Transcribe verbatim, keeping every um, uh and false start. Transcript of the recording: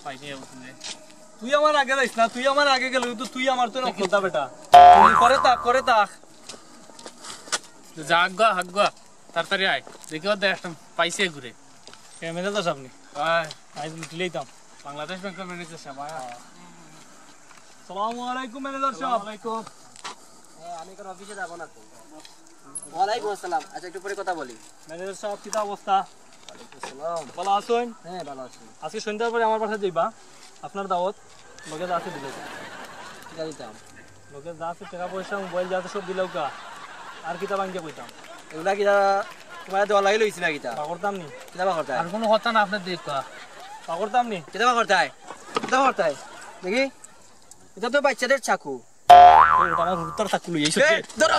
পাইনি এখন শুনে। তুই আমার আগে যাইস না, তুই আমার আগে গেলে কিন্তু তুই আমার তো নকলতা বেটা। তুই করে থাক, করে থাক। যাগা, হাগা, তাড়াতাড়ি আয়। দেখি ওর দেখ, পাইছে ঘুরে। কে ম্যানেজার সাহেব নি? আয়। আইজ লুটি লইতাম। বাংলাদেশ ব্যাংকের ম্যানেজার সাহেব, আয়। সালামু আলাইকুম ম্যানেজার সাহেব। ওয়ালাইকুম। হ্যাঁ, আমি এখন অফিসে যাবো না তো। ওয়ালাইকুম আসসালাম। আচ্ছা, একটু পরে কথা বলি। ম্যানেজার সাহেব, কিতা অবস্থা? ওয়ালাইকুম আসসালাম। ভালা আছইন? হ্যাঁ, ভালা আছি। আজকে সন্ধ্যার পরে আমার বাসাত যাইবা, আপনার দাওয়াত, লগে যা আছে দিলাউক্কা। কিতা দিতাম? লগে যা আছে, টেকা পয়সা, মোবাইল যা আছে সব দিলাউক্কা। আর কিতা ভাঙ্গিয়া কইতাম? এগুলা কিতা তুমার দেওয়া লাগি লইছি না কিতা? বার করতাম নি। কিতা বার করতায়? আর কুনু কথা না, আপনে দেখবা। বার করতাম নি। কিতা বার করতায়? কিতা বার করতায়? দেখি, ইটা তো বাচ্চাদের চাকু। এই, ওটা আমার হুরুতার চাকু লই আইছো। এ, ধরো।